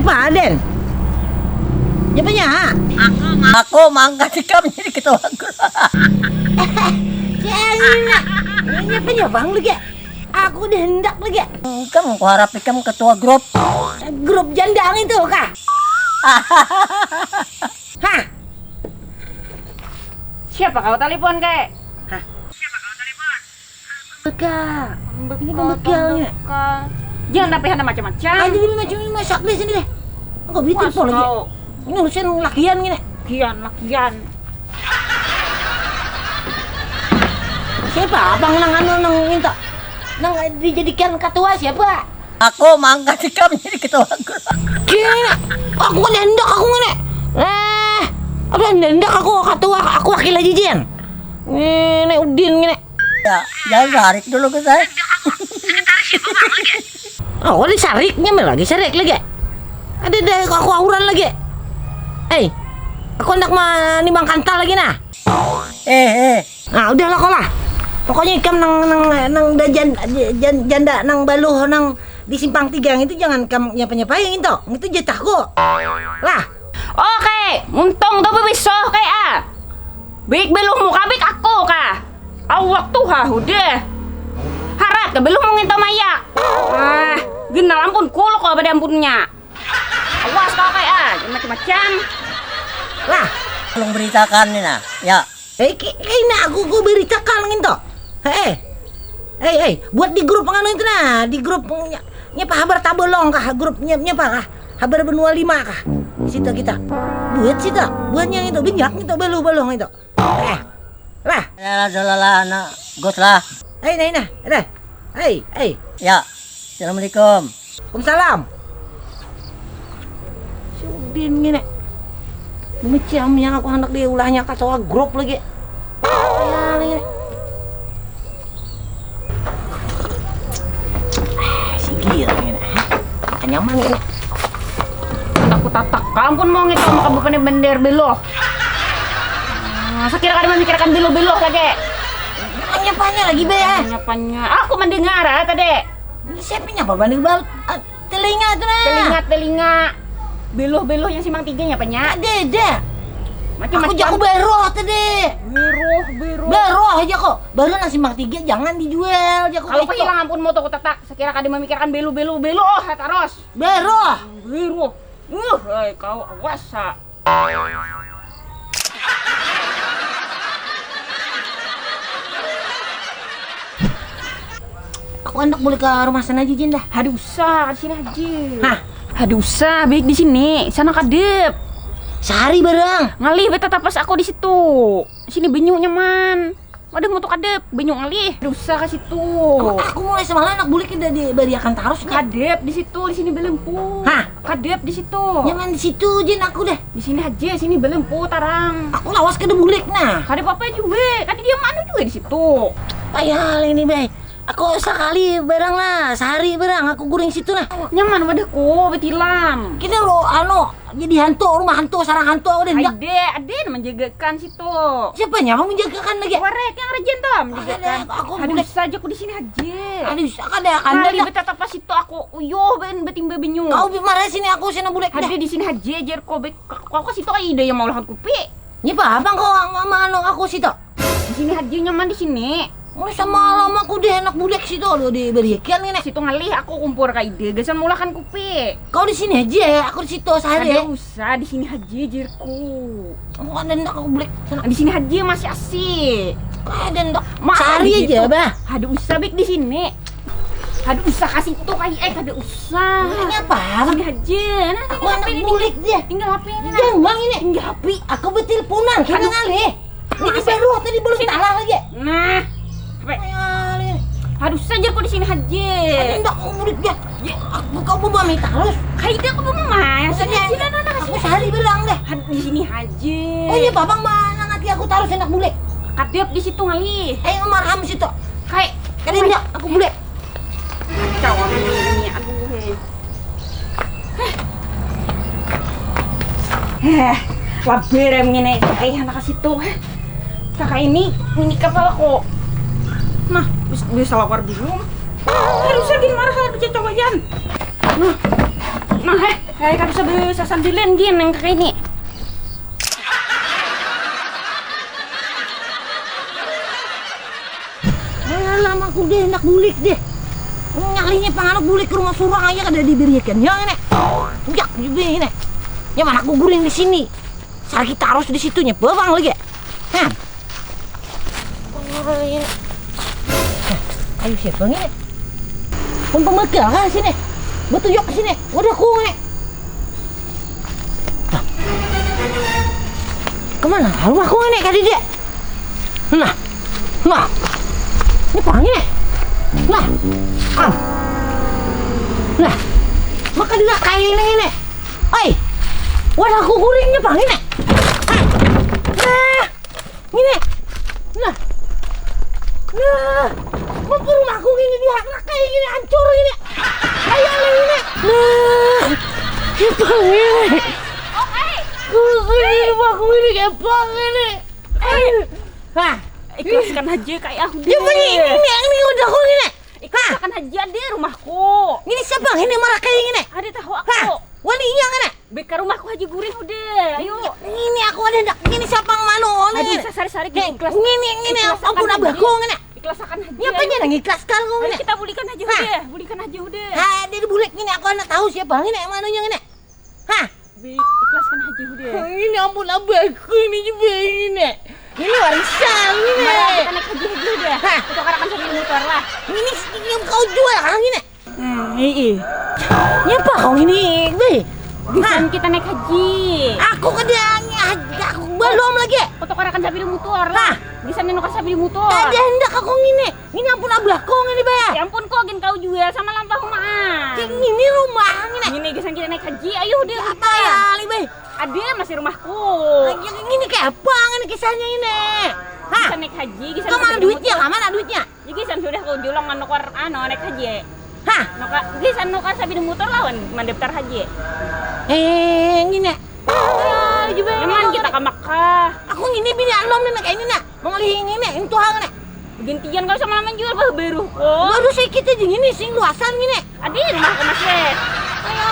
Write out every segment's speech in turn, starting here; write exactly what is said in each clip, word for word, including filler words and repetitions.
Paden. Nyapanya? Aku mangkat ikam jadi ketua grup. Jangan. Nyapanya bang lagi? Aku udah hendak lagi. Ikam, aku harap ikam ketua grup. Grup jandang itu kah? Hah? Siapa kau telepon, Kak? Hah? Beka. Ini pembekalnya. Jangan sampai ada macam-macam. Ayo, ini macam ini masak deh sini deh. Enggak bisa lagi. Ini urusan lakian gini. Kian, lakian. Siapa abang nang anu nang minta? Nang dijadikan ketua siapa? Aku mangkat ikam jadi ketua grup. Kira aku kada hendak aku ngene. Eh, aku kada hendak aku ketua, aku wakil aja Jian. Ngene Udin ngene. Ya, jangan sarik dulu ke saya. Oh, ada sariknya mah lagi, sarik lagi. Ada ada aku auran lagi. Hei, aku hendak menimbang kantal lagi nah. Eh, eh. Nah, udah lah kau lah. Pokoknya ikam nang nang nang da- jan- jan- janda nang baluh nang di simpang tiga itu jangan kam nyapa nyapai itu. Itu jatahku. Lah. Oke, muntung tu bebisoh kayak ah. Baik beluhmu kabik aku kah. Awak tuh ha udah. Harat ke beluhmu nginto mayak. Ah, genal ampun kuluk kau pada ampunnya. Awas kau kayak ah, macam-macam. Lah, tolong beritakan ni nah. Ya. Eh, ki- ini aku ku beritakan nginto. Hei, hei, hei, buat di grup nganu itu nah, di grup nya, nyapa habar tabolong kah, grup nya, nyapa kah, habar benua lima kah, situ kita buat situ, buatnya itu banyak itu beluh-beluh itu. Eh, lah. Ya, lah, lah, lah, anak, Gus lah. Hei, nah, nah, ada. Hei, hei. Ya, assalamualaikum. Waalaikumsalam. Si Udin gini. Macam yang aku hendak diulahnya kacau grup lagi. Ya, lagi. Ah, si gila gini. Nyaman ini. Takut tatak. Ampun mau ngitu maka bukan bender belo. Ah, sakira kada memikirkan belo-belo lagi. Nyapanya lagi be. Nyapanya. Aku mendengar ah, tadi. Siapa nyapa banding bal? Ah, telinga tu nah. Telinga, telinga. Beluh-beluh yang simpang tiga nyapanya? Ada, ada. Macam-macam. Aku jago beroh tadi. Beroh, beroh. Beroh aja kok. Baru nang simpang tiga jangan dijual jago. Kalau kehilangan pun mau toko tetak, sekira kada memikirkan belu-belu belu oh terus. Beroh. Beroh. Uh, hai kau awas sa. Aku hendak boleh ke rumah sana aja Jin dah. Ada usah, di sini aja. Hah? Ada usah, baik di sini. Sana kadep. Sehari barang. Ngalih beta tapas aku di situ. Sini banyu nyaman. Wadah mutu kadep, banyu ngalih. Ada usah ke situ. Aku, aku mulai semalam anak bulik udah dibariakan tarus nih. Kadep di situ, di sini belempu. Hah? Kadep di situ. Nyaman di situ Jin aku deh. Di sini aja, sini belempu tarang. Aku lawas kada bulik nah. Kada apa-apa juga, kada dia anu juga di situ. Payah ini bay. Aku sekali barang lah, sehari barang aku guring situ nah. Nyaman wadahku betilam. Kita lo anu jadi hantu, rumah hantu, sarang hantu aku deh. Ade, ade menjagakan situ. Siapa nyawa menjagakan lagi? Warek yang rajin tuh menjagakan. Aku, aku aduh saja aku di sini aja. Aduh, kada kada. Kali betatap pas itu aku uyuh ben betimba binyu. Kau marah sini aku sini bulek. Ada di sini aja jer kau bet kau ke situ aja ide yang mau lahan kupi. Nyipa abang kau mama anu aku situ. Di sini aja nyaman di sini. Mulai sama lama aku deh anak bulek situ aduh di beriakian ini. Situ ngalih aku kumpur ka ide gasan mulakan kupi. Kau di sini aja, aku di situ sehari. Ada usah di sini aja jirku. Aku kan ndak aku bulek. Di sini aja masih asik. Ada ndak. Sehari aja bah. Ada usah bik di sini. Aduh usah kasih itu kayak eh kada usah. Ini apa? Sini aja. Nah, aku anak bulik dia. Tinggal HP ini. Jangan ini. Tinggal HP. Aku betilpunan kena ngalih. Ini baru tadi belum talah lagi. Nah. Aduh saja aku di sini aja. Ini ndak aku bulik dia. Aku kau mau mami terus. Hai dia aku mau main. Aku sehari bilang deh. Di sini aja. Oh iya babang mana nanti aku taruh enak bulik. Kadep di situ ngalih. Ayo marham situ. Hai. Kada ndak aku bulik. Kacau aku ini, aduh. Heh, laber yang ini, eh anak situ. Kakak ini, ini kapal aku. Nah, bisa lapar bingung. Harusnya gini marah kalau kecawaian. Nah, nah, eh. Kayak kada bisa besasambilan gin yang kayak ini. Alah, aku deh hendak bulik deh. Nyalinya panganut bulik ke rumah surang aja kada diberikan. Ya ini. Ujak juga ini. Ya mana aku guring di sini. Sakit terus di situnya. Bawang lagi. Hah. Ayo siapa ini? Pun pemegel kah sini? Betuyok sini. Wadah ku ini. Nah. Kemana? Rumah ku ini kali dia. Nah. Nah. Ini pangi nih. Nah. Ah. Nah. Maka dia kayak ini ini. Oi. Wadah ku guringnya pangi nih. Ah. Nah. Ngini. Nah. Nah. Mumpung rumahku ngini dihaknak kayak gini hancur gini. Kayak gini. Nah. Kepang ini. Kepang ini rumahku ini kepang ini. Hah. Ikhlaskan aja kayak aku. Ya beli ini ini udah aku ini. Ikhlaskan aja deh rumahku. Ini siapa ini marah kayak gini? Ada tahu aku. Wali iya kan? Beka rumahku haji guring udah. Ayo. Ini aku ada hendak ini siapa yang malu ini. Aduh, sasari-sari kita ikhlas. Ini ini ampun abahku ini. Ikhlasakan aja. Ini apa aja nang ikhlas kalau ini. Kita bulikan aja udah. Bulikan aja udah. Ha, dia bulik ini aku anak tahu siapa ini yang manunya ini. Hah? Ikhlaskan haji udah. Ini ampun abahku ini juga ini. Ini warisan ini. Mari kita naik haji haji udah. Hah? Kita karakan sambil mutar lah. Ini yang kau jual ah ini. Hmm, iya. Nyapa kau ini, weh? Gisan kita naik haji. Aku kada haji, aku belum lagi. Kau tukarakan sapi di mutuar lah. Gisan nukar sapi di mutuar. Kada hendak aku ngini. Ngini ampun abah kau ngini bayar. Ya ampun kau gin kau jual sama lampah rumah. Cik ngini rumah ngini. Ngini gisan kita naik haji, ayo deh kita. Ya, ali bay. Ada masih rumahku. Ya, ngini kayak apa ngini kisahnya ini? Hah? Gisan naik haji, gisan. Kemana duitnya? Kemana duitnya? Jadi san sudah kau julang nukar anu naik haji. Hah? Nukar, jadi san nukar sapi di motor lawan mandaftar haji. Eh, ngini. Nyaman kita ke Makkah. Aku ngini bini alom nih kayak ini nah. Mau ngelihin ini, ini tuh hal nih. Gantian kau sama laman jual bah baru kok. Baru sedikit aja ngini sing luasan ngini. Adi rumah ke mas deh. Ayo,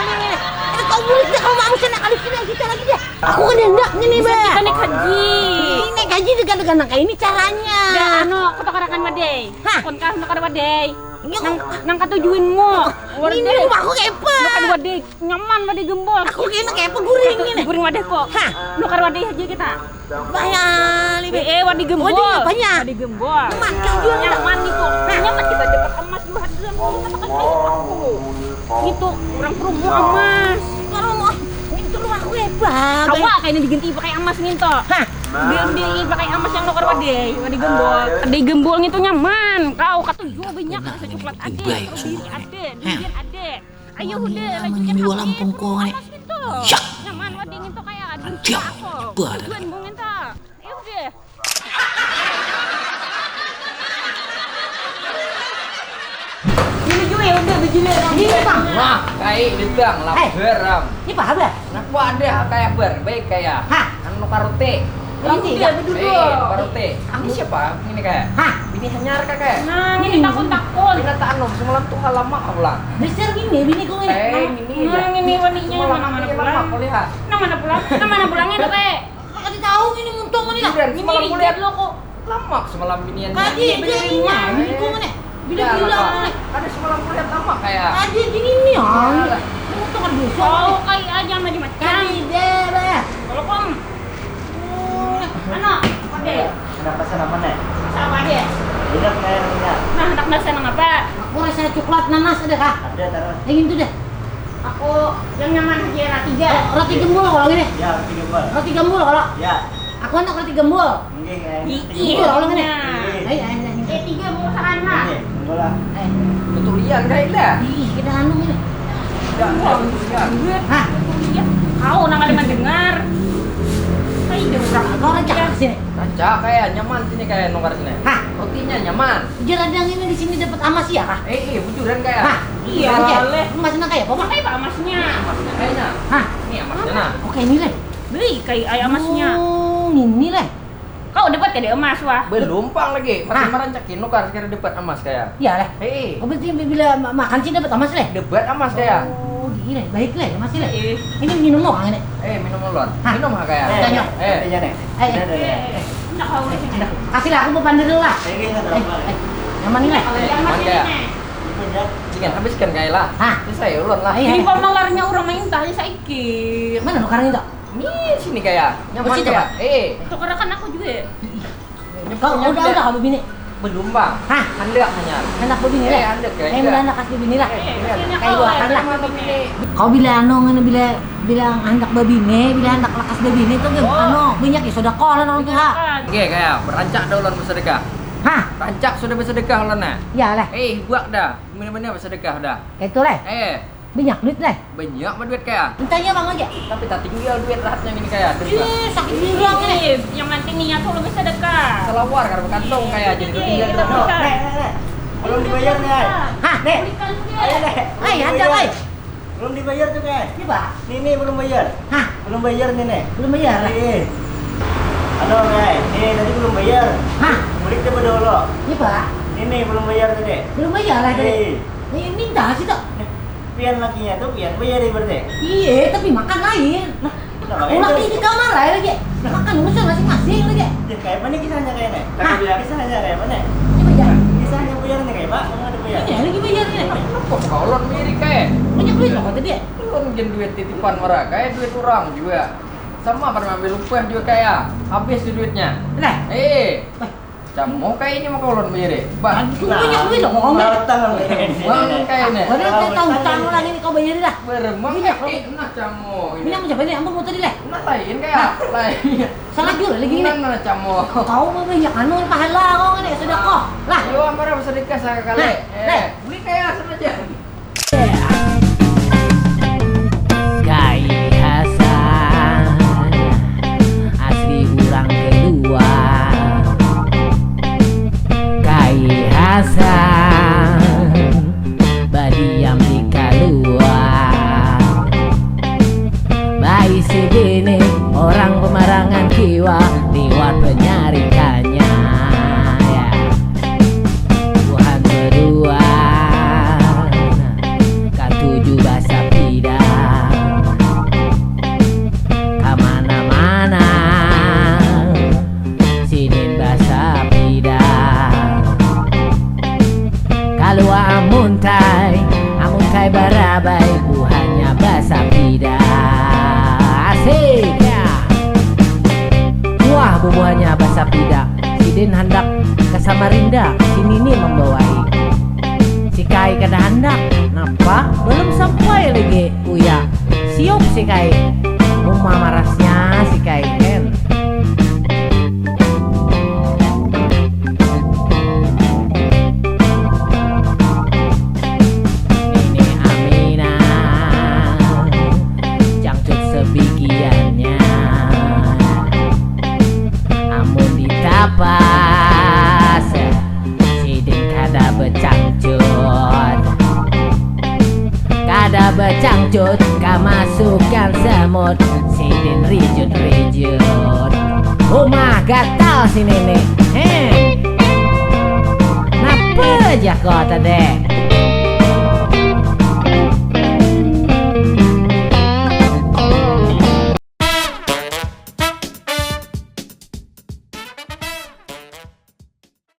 ini, ini. Ada kau bulik deh kalau mau sana kali sini kita lagi deh. Aku kan hendak ini, Bah. Kita naik haji. Ini naik haji dengan dengan kayak ini caranya. Dah anu, ketukarakan wadai. Hah? Kon kah nukar wadai. Nang nang katujuanmu. Ini rumahku kayak apa? Nukar wadai, nyaman wadai gembol. Aku kayak kayak apa guring ini. Guring wadai kok. Hah? Nukar wadai aja kita. Bayar ini. Eh, wadai gembol. Wadai apanya? Wadai gembol. Nyaman katujuan. Nyaman nih kok. Nyaman kita dapat emas dua hari dalam kita makan kayak aku. Itu orang promo emas. Kalau mau itu rumahku hebat. Kawa kayak ini diganti pakai emas nginto. Hah? Diganti pakai emas yang nukar wadai, wadai gembol. Wadai gembol nginto nyaman. Kau katuju banyak rasa coklat ada, strawberry ada, durian ada. Ayo udah lanjutkan jual ampun kau emas nginto. Nyaman wadai nginto kayak ada aku. Tujuan mau nginto. Ayo udah. Ini juga ya udah bejilnya. Ini bang. Wah, kai bidang lapar am. Ini apa habar? Nah, aku ada kayak ber, baik kayak. Hah? Anu karote. Ini dia beduduk. Eh, karote. Ini siapa? Ini kayak. Hah? Bini hanyar kakak. Nah, ini takut-takut. Ini tak anu, semalam tuh lama pulang. Besar gini bini kau ini. Eh, ini. Nah, ini waninya mana mana pulang. Nah, mana pulang? Nah, mana pulangnya tuh kayak. Kada tahu ini muntung ini lah. Ini semalam kulihat lo kok. Lama semalam binian. Kaji aja ini. Ini kok mana? Bila bilang mana? Ada semalam kulihat lama kayak. Kaji aja ini ya. Muntung ada dosa. Oh, kayak aja macam-macam. Kaji deh, bah. Kalau kom. Mana? Ada. Kenapa sana mana? Sama dia. Udah kayak udah. Nah, anak nasi nang apa? Aku rasa coklat nanas ada kah? Ada taruh. Yang itu deh. Aku yang nyaman aja roti aja. Roti gembul kalau gini. Ya, roti gembul. Roti gembul kalau. Ya. Aku anak roti gembul. Nggih, eh. Iya, kalau gini. Ayo, ayo, ayo. Eh, tiga mau sana. Nggih, gembul lah. Eh. Betulian kayak dah. Ih, kita anu gini. Enggak, enggak betulian. Hah? Betulian. Kau nang ada mendengar. Kayak orang. Kau rancak sini. Rancak kayak nyaman sini kayak nukar sini. Hah? Rotinya nyaman. Ujar ada yang ini di sini dapat amas ya kah? Eh, iya bujuran kayak. Hah? Iya, boleh. Emasnya kayak apa, Pak? Kayak apa emasnya? Emasnya kayaknya. Hah? Ini emasnya nah. Oke, ini leh. Beli kayak ayam emasnya. Oh, ini leh. Kau dapat kada emas wah? Belum pang lagi, masih marancak nukar sekira dapat emas kaya. Iya leh. Hei. Oh, berarti bila ma- makan sih dapat emas leh. Dapat emas kaya. Oh, iya leh, baik leh, emas leh. Ini minum lo ini. Eh, minum ulun. Hah? Minum ha kaya. Eh, tanya. Eh. Tanya nih. Eh, eh. Udah, udah, udah. Kasih lah aku mau pandir dulu lah. Eh, eh, eh. Nyaman nih leh. Nyaman kaya. Jangan habiskan kaya lah. Hah? Ini saya ulun lah. Iya. Ini pamalarnya orang main tanya saiki. Mana nukarnya itu? Ini sini kaya. Nyaman kaya. Eh. Tukarakan aku juga ya. Kau udah udah kau bini? Belum bang. Hah? Handak hanya. Handak bini lah. Eh, handak ya. Eh, udah handak kasih bini lah. Eh, kayak dua kan lah. Kau bila anu ngene bila bila handak babini, bila handak lekas babini tuh oh. Anu banyak ya sudah kau lah orang tuha. Oke kaya berancak dah ulun bersedekah. Hah? Rancak sudah bersedekah ulun nah. Ya lah. Eh, buat dah. Bener-bener bersedekah dah. Kayak itu lah. Eh. Banyak duit lah. Banyak mah duit kaya. Entahnya bang aja. Tapi tak tinggal duit rahatnya ini kaya. Ih, sakit bilang nih. Yang penting niat tuh lebih sedekah. Selawar karena kantong kaya jadi tinggal duit. Nek, nek, nek. Belum dibayar nih, ay. Hah? Nek. Ayo nek. Ay, ada ay. Belum dibayar tuh kay. Iya pak. Nih nih belum bayar. Hah? Belum bayar nih nih. Belum bayar. Nih. Halo kay. Nih tadi belum bayar. Hah? Balik dia pada lo. Iya pak. Nih nih belum bayar tadi. Belum bayar lah tadi. Nih. Ini minta sih tuh. Pian lakinya tuh pian bayar ibaratnya. Iya, tapi makan lain. Nah, aku laki di kamar lain lagi. Makan urusan masing-masing lagi. Ya kayak mana kisahnya kayak nih? Hah? Kisahnya kayak mana? Ini bayar. Kisahnya bayar nih kayak pak, kamu ada bayar. Ini lagi bayar nih. Kok kau lon mirip kayak? Banyak duit loh kata dia. Lon gen duit titipan mereka, kayak duit orang juga. Sama pada ngambil upah juga kayak habis di duitnya. Nah, eh. Camo kayak ini mah kalau bayar deh. Bah. Aku punya duit loh ngomong. Bang kayak ini. Mana kita utang lagi nih kau bayar dah. Beremang kayak nah camo ini. Ini yang siapa ini? Ampun mau tadi lah. Nah lain kayak lain. Salah juga lagi ini. Nah camo. Kau mau banyak anu pahala kau ini sudah kok. Lah. Yo ampara sedekah sekali. Nah, beli kayak sama aja. Kai Hasan asli urang keluar. Kai Hasan badiam di kaluar. Baisi bini orang pemarangan kiwa liwat penyarikannya. Ya. Tuhan berdua katuju basapida kamana-mana sidin basapida kalua amuntai amuntai barabai buhannya basapida asik ya. Wah bubuhannya basapida. Sidin handak ke Samarinda, si Nini membawai. Si Kai kada handak, napa? Belum sampai lagi, uya. Siup si Kai. Uma marasnya si Kai, hen. Nini Aminah, jangcut sebigiannya. Amun ditapas sidin kada becangcut. Kada becangcut kamasukan semut sidin rijut-rijut. Humah gatal si nini. Heh. Napa ja kau tadi?